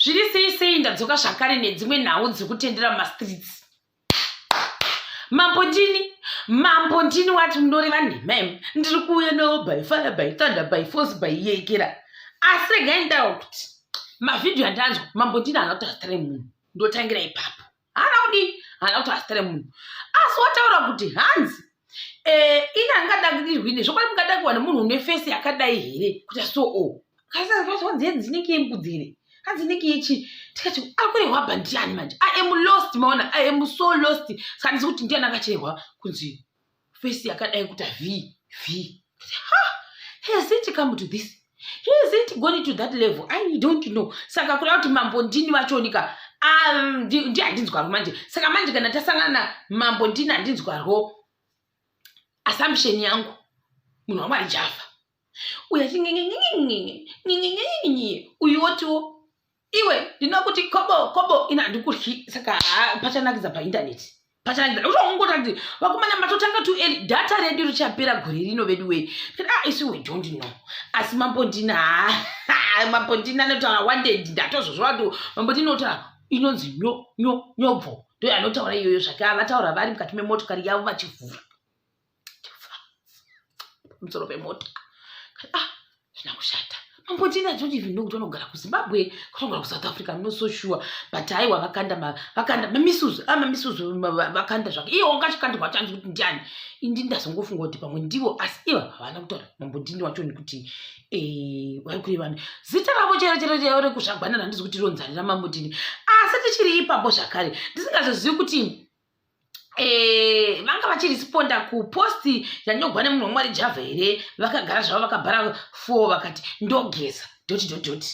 Zviri sei sei, ndadzoka zvakare nedzimwe nhau dziri kutendera mumastreets. Mambo ndini, mambo ndini wati munoreva nhema imi. Ndiri kuuya nawo by fire, by thunder, by force, by yekera. Asi regai ndawo kuti mavhidhiyo andanzwa, mambo ndini haana kutaura zita remunhu. Ndotangira ipapo. Haana kudii? Haana kutaura zita remunhu. Asi wataura kuti hanzi eh, ini angadakirirwi nezvokwadi, mungadakirwa nemunhu une fesi yakadai here? Kuti so o kasanzi inenge yembudzi here, hanzi inenge yechi. Tikati ari kurehwa bva ndiani manje? I am lost, maona, I am so lost. Saka ndisi kuti ndiani akachehwa kunzi fesi yakadai kuta v v? Ha, has it come to this? Has it gone to that level? I don't know. Saka kuda kuti mambo ndini vachonika ndi handinzwarwo manje. Saka manje kana tasangana, mambo ndini handinzwarwo, assumption yangu munhu waMwari Java uyu achingingingingingingingingingingi, uyu wotiwo iwe ndinokuti kobo kobo, ina handikuryi. Saka pachanakidza paindaneti, pachanakidza utongoti vakomana matotanga too early, data redu richapera gore rino vedu wei. Ah, isu we don't know. Asi mambo ndina, mambo ndina anotaura wanted, ndatozvozva kuti mambo ndina otaura inonzi nyo nyo nyobvo, ndo anotaura iyoyo zvake. Vataura vari mukati memotokari yavo vachivhura pamusoro pemota. Ah, zvina kushata. Mambo ndina don't even know kuti vanogara kuZimbabwe, vanogara kuSouth Africa, I'm not so sure, but aiwa, vakanda mamisuzu, ah, mamisuzu vakanda zvake. Iye wangachikandwa chanzi kuti ndiani? Indi ndazongofunga kuti pamwe ndivo, asi iva havana kutaura mambo ndini wachoni kuti vari kurevani zita ravo chero chero chero rekuzvagwanana. Handizi kuti ronzani ramambo ndini. Asi tichiri ipapo zvakare, ndisingazozivi kuti vanga vachiresponda kupost yanyorwa nemunhu waMwari Java here. Vakagara zvavo vakabhara fo, vakati ndogeza dot dot dot.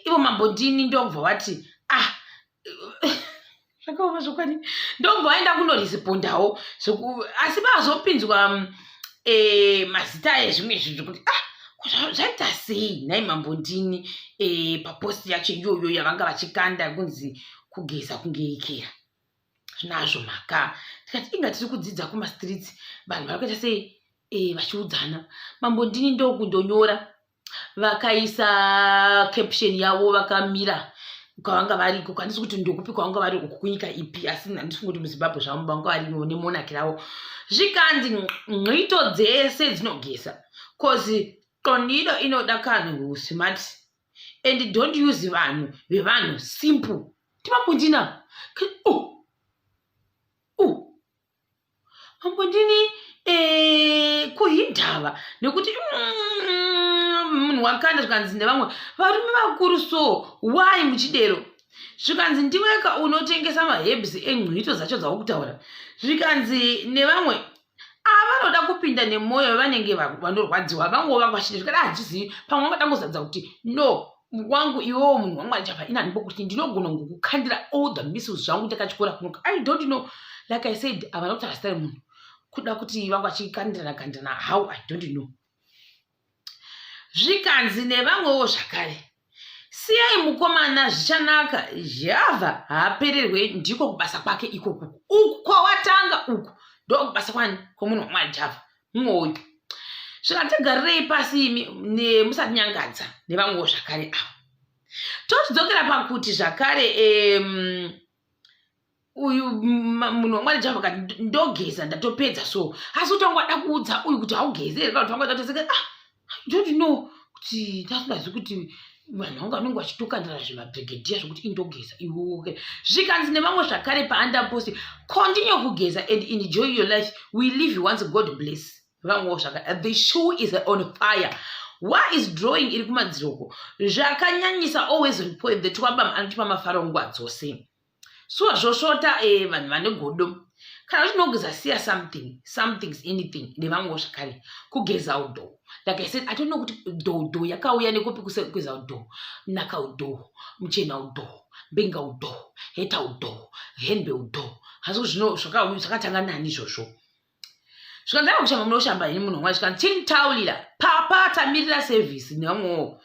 Ivo mambo ndini ndobva vati ah, zvakaoma zvokwadi, ndobva vaenda kunorespondawo. Asi vazopinzwa mazita ezvimwe zvinhu zvekuti ah, zvaita sei nhai mambo ndini papost yacho iyoyo yavanga vachikanda kunzi kugeza kungeikera zvinazvo mhaka. Tikati inga tiri kudzidza kumastreets, vanhu vari kuita sei vachiudzana. Mambo ndini ndokundonyora, vakaisa caption yavo vakamira kwavanga variko. Handisi kuti ndokupi kwavanga vari uku, kunyika ipi, asi handisi kuti muZimbabwe zvavo vanga varimo nemonaki ravo. Zvikanzi ng'ito dzese dzinogeza, cause tornado inoda kanhu smart and don't use vanhu vevanhu, simple. Timambondina oh. Oh. Mambondini kuhindava nekuti munhu wakanda. Zvikanzi nevamwe varume vakuru, so why muchidero? Zvikanzi ndiweka unotengesa maherbs engwito dzacho dzawakutaura. Zvikanzi nevamwe avanoda kupinda nemwoyo vanenge vanorwadziwa vangova vachiti zvikada handizivi, pamwe vangada ngozadza kuti no wangu iwewo munhu waMwari Chava, ina handimbo kuti ndinogona ngokukandira all the missiles zvangu ndakachikora kunoka. I don't know, like I said, havana kutaura zita remunhu, kuda kuti vanga vachikandirana kandirana how, I don't know. Zvikanzi nevamwewo zvakare, siyai mukomana, zvichanaka, Java haapererwe, ndiko kubasa kwake ikoku, uku kwawatanga uku ndokubasa kwani kwomunhu waMwari Java mumwe uyu. Zvikatigarirei pasi imi musatinyangadza, nevamwewo zvakare avo. Tochidzokera pakuti zvakare uyu munhu waMwari Java kati ndogeza, ndatopedza so, asi kuti wanga wada kuudza uyu kuti haugeze here, kana kuti wanga wada kuti ah, I don't know kuti ndasingazivi kuti vanhu vanga vanenge vachitokandira zvemabrigadier zvokuti indogeza iwoke. Zvikanzi nevamwe zvakare paanda post, continue kugeza and enjoy your life, we live once, God bless. Vamwewo zvakare, the shoe is on fire, what is drawing iri kumadziroko zvakanyanyisa, always on point, the twabam anotipa mafaro nguva dzose. So zvosvota vanhu vane godo kana uchinogeza, siya something somethings anything. Nevamwewo zvakare, kugeza udho, like I said, I don't know kuti dhodho yakauya nekupi. Kugeza udho, naka udho, muchena udho, mbinga udho, heta udho, hembe udho, asi zvino zvakatanga nani izvozvo? Zvikanzi ava kushamba, munoshamba ini munhu wamwari. Zvikanzi tintaurira papa tamirira service, nevamwewo.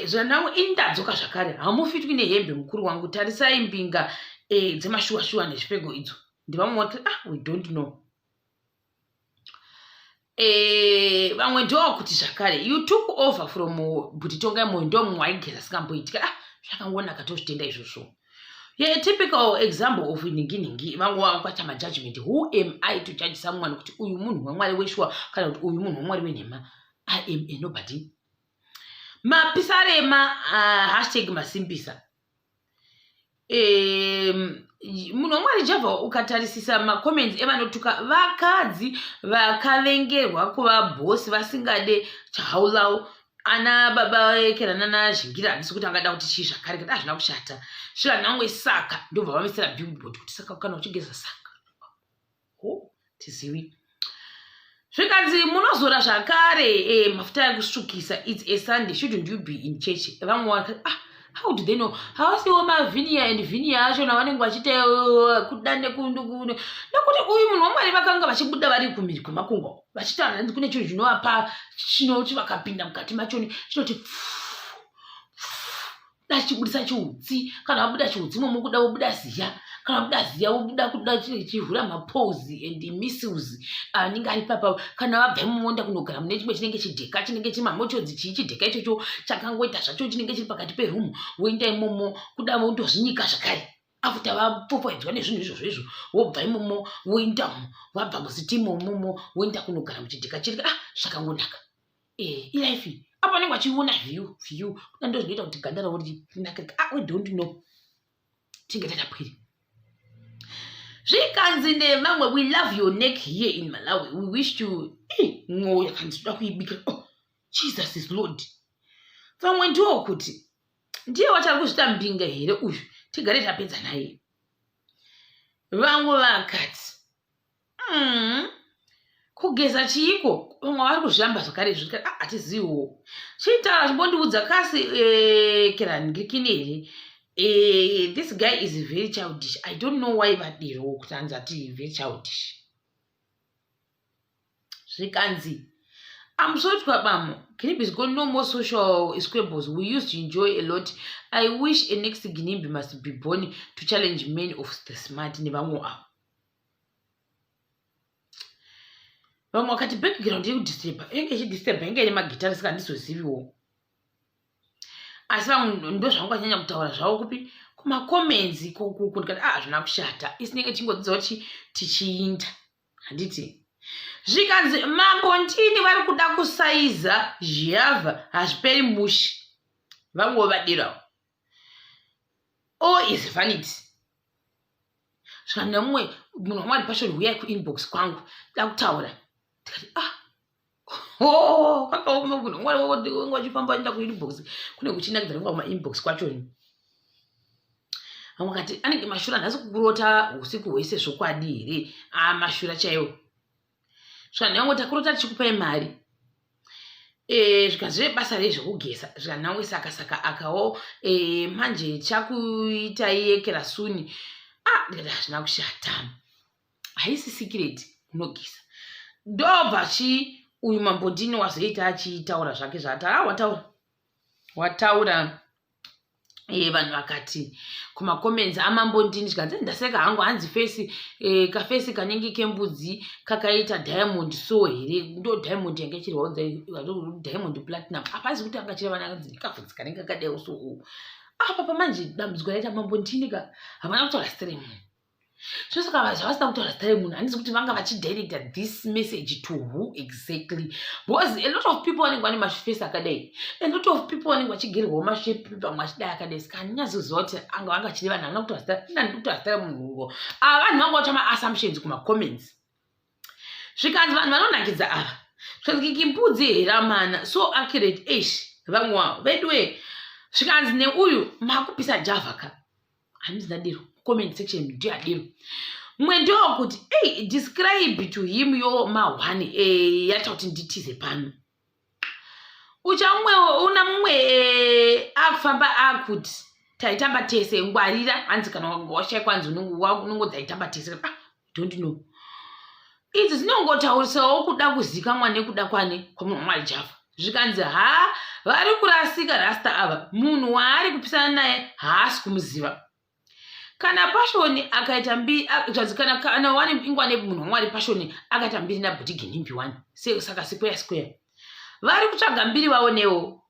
Zvandangu indadzoka zvakare, hamufitwi nehembe mukuru wangu, tarisai mbinga dzemashuwa shuwa nezvipfeko idzo. Ndevamwe vati ah, we don't know. Eh, vamwe ndokuti zvakare you took over from bhuti tongai moyo ndomumwe waigeza singamboitika ah, zvakangonaka tozvitenda izvozvo yeah, typical example of nhingi nhingi vamwe vakwata majudgment who am I to judge someone kuti uyu munhu wamwari weshuwa kana kuti uyu munhu wamwari wenhema? I am a nobody. Mapisarema hashtag masimbisa. Munhu wamwari Java, ukatarisisa macomments evanotuka vakadzi vakavengerwa kuva bhosi vasingade chahaulau ana baba ekera nana zhingira, handisi kuti angada kuti chii zvakare kada hazvina kushata sviranangwe. Saka ndobva vamisira billboard kuti saka kana uchigeza saka ho tizivi. Zvikanzi munozora zvakare mafuta ekusvukisa. It's a Sunday, shouldn't you be in church? Vamwe vakati, ah, how do they know? Havasiwo mavhinia and vhinia achona vanenge vachiita kuda nekuti uyu munhu wamwari vakanga vachibuda vari kumhiri kwemakungwa vachitaura hanzi kune chinhu chinovapa chinoti vakapinda mukati machoni chinoti da chibudisa chiutsi. Kana vabuda chiutsi momo kuda vobuda ziya, kana vabuda ziya vobuda kuda chivhura mapose and missiles anenge ari papa. Kana vabva imomo voenda kunogara mune chimwe chinenge chidheka chinenge chimamochodzi chii, chidheka ichocho chakangoita zvacho chinenge chiri pakati perumu, voenda imomo kuda vondozvinyika zvakare after vapfupfaidzwa nezvinhu izvozvo izvo. Wobva imomo woendamo, vabva musitima imomo woenda kunogara muchidheka chiri. Ah, zvakangonaka. Ilife apo vanenge vachiona view view kuda ndo zvinoita kuti ganda ravo rinake. Ah, we don't know, tinge tatapwiri. Zvikanzi nevamwe, we love your neck here in Malawi, we wish to mwoyo yakanzi toda kuibika. Oh, Jesus is Lord. Vamwe ndiwo kuti ndiye wacho ari kuzvita mbinga here uyu, tigare tapedza naye. Vamwe vakati, kugeza chiiko? Vamwe vari kuzviramba zvakare izvo. Ah, hatiziviwo chitaura chimbondiudza kasi kerangikini here. This guy is very childish. I don't know why vadiro kuti hanzi ati very childish. Zvikanzi amusotwa bamo Ginimbi is got no more social squabbles we used to enjoy a lot. I wish a next Ginimbi must be born to challenge men of the smart. Nevamwe avo, vamwe vakati background yekudisturba inge ichidisturba, inge ine magitari, saka handizoziviwo. Asi vamwe ndo zvangu vanyanya kutaura zvavo kupi kumacomments ikokuku. Ndikati, ah, hazvina kushata, isinenge tichingodzidza kuti tichiinda handiti. Zvikanzi mambo ndini vari kuda kusaiza zhiyavha, hazviperi mushi. Vamwewo vadirawo, all is vanity. Zvikanzi nemumwe munhu wamwari Passion, huyai kuinbox kwangu da kutaura. Tikati, ah, oh, kwakaoma. Munhu wamwari wangu vachifamba vachienda kuinbox kune kuchinakidza nenguva kumainbox kwachoni. Vamwe vakati anenge mashura nhasi kukurota usiku hwese zvokwadi here? A, mashura chaiwo. Zvikanzi vamwe takurota tichikupai mari. Zvikanzi zvebasa rei zvekugeza? Zvikanzi saka saka akawo manje chakuitai yekera suni. Ah, ndikati hazvina kushata, haisi secret unogeza. Ndobva chi uyu mambondini wazoita achitaura zvake zvaata. Ah, wataura wataura. Vanhu vakati kumacomments amambondini, zvikanzi ndaseka hangu, hanzi face kaface kanenge kembudzi kakaita diamond so here? Ndo diamond yange ichirwa diamond platinum apazi kuti angachireva nakanzi kavhudzi kanenge kakadaiwo so apa pamanje dambudziko raita mambondini ka havana kutaura zita remunhu. So saka zvavasina kutaura zita remunhu, handisi kuti vanga vachidirecta this message to who exactly, because a lot of people vanenge vane maface akadai, a lot of people vanenge vachigerwawo mashape pamwe achidai akadai. Saka handinyazoziva kuti anga vanga vachireva vanhu havana kutaura zita, inandi kutaura zita remunhu. Ava vanhu vanga vaita maassumptions kumacomments. Zvikanzi vanhu vanonakidza ava. Zvikanzi kimbudzi here amana, so accurate. Eish, vamwe wavo veduwe. Zvikanzi neuyu makupisa Java ka, handisi ndadiro comment section ndiyo adiro. Mumwe ndokuti, ei, describe to him yo ma1 yaita kuti nditize pano. Uchamwe una mumwe akufamba akuti taitamba tese, ngwarira. Hanzi kana washaikwa, hanzi unongodzi aitamba tese. Ah, don't know, idzi dzinongotaurisawo kuda kuzikamwa nekuda kwane kwamunhu wamwari Java. Zvikanzi ha, vari kurasika rasta ava, munhu waari kupisana naye haasi kumuziva. Kana Passion akaita mbiri, zvanzi kana kana wani ingwane munhu waMwari Passion akaita mbiri naBhuti Ginimbi wani. Saka square square. Vari kutsvaga mbiri vaonewo.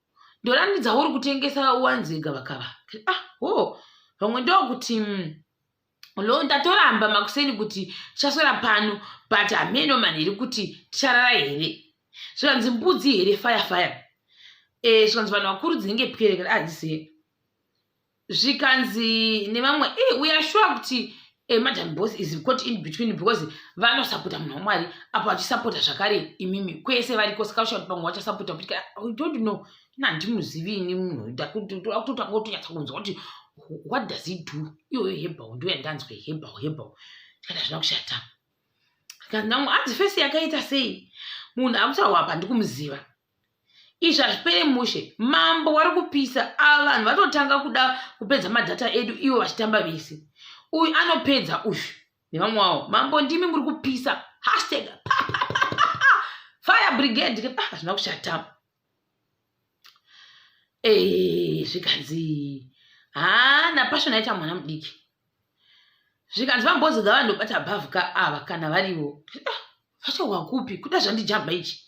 Ndorani dzauri kutengesa uwanze gavakava. Ah, ho. Vamwe ndokuti lo ndatoramba makuseni kuti tichaswera pano but hameno manheru kuti ticharara here. Zvikanzi mbudzi here fire fire. Eh, zvikanzi vanhu vakuru dzinenge pwere kana hadzisi. Zvikanzi nevamwe eh, we are sure kuti eh, madam boss is caught in between because vanosapota munhu wamwari apo vachisapota zvakare imimi kwese variko saka usha kuti pamwe vachasapota kuti I don't know ina handimuzivi ini munhu ndakutotanga kutonyatsa kunzwa kuti what does he do iyoyo hebal ndo yandanzwa hebal hebal tikati hazvina kushata kana hanzi fesi yakaita sei munhu akutaurwa apa ndikumuziva Izvi hazvipere mushe. Mambo wari kupisa. Ava vanhu vatotanga kuda kupedza madhata edu ivo vachitamba vese. Uyu anopedza uyu nevamwe wavo. Mambo ndimi muri kupisa. Hashtag pa pa pa pa pa. Fire brigade. Ah, hazvina kushata. Eh, zvikanzi haa naPassion aita mwana mudiki. Zvikanzi vambozi ngavandobata bhavhu ka ava kana varivo. Ah, vachauka kupi kuda zvandijamba ichi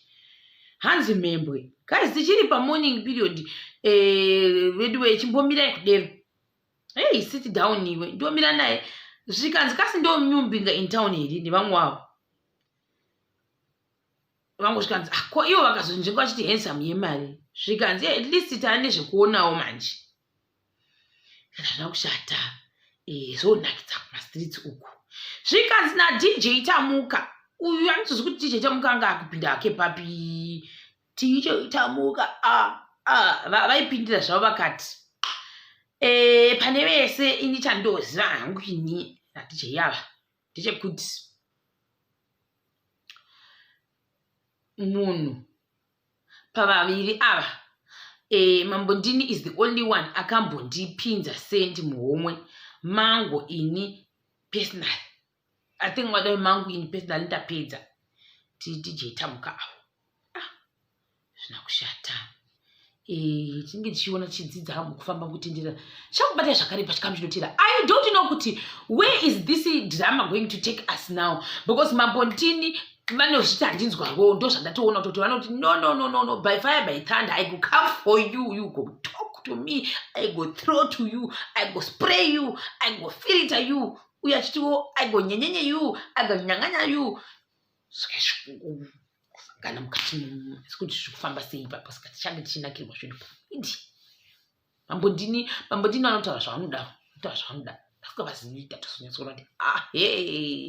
hanzi mhembwe guys tichiri pamorning period eh, veduwe chimbomirai kudero hey sit down iwe ndomira naye zvikanzi kasi ndomumbinga in town here nevamwe wavo vamwe zvikanzi ah, ko ivo vakazonzvenga vachiti handsome yemari zvikanzi at least taane zvekuonawo manje kana zvina kushata eh, zvonakidza kumastreets uku zvikanzi nadj tamuka uyu anotozvi kuti dj tamuka anga akupinda hake papi dj tamuka ah, ah, vaipindira zvavo vakati e, pane vese ini chandoziva hangu ini nadj yava ndechekuti munhu pavaviri ava e, mambo ndini is the only one akambondipinza sendi muhomwe mango ini personally i think wadai mangu ini personally ndapedza dj tamuka avo ah, zvina kushata eh, tinenge tichiona tichidzidza mukufamba kutendera chakubata zvakare pachikamu chinotera i don't know kuti where is this drama going to take us now because mambo ndini vanozviti handinzwawo ndozvandatoona kutoti vanoti no no no no no by fire by thunder i go come for you you go talk to me i go throw to you i go spray you i go filter you uye achitiwo i go nyenyenye you i go nyanganya you kusangana mukati asi kuti zviri kufamba sei ipapo saka tichange tichinakirwa zvedu idi mambo ndini mambo ndini vanotaura zvavanoda vanotaura zvavanoda vasingavazivi tatozonyatsoona kuti ah hey.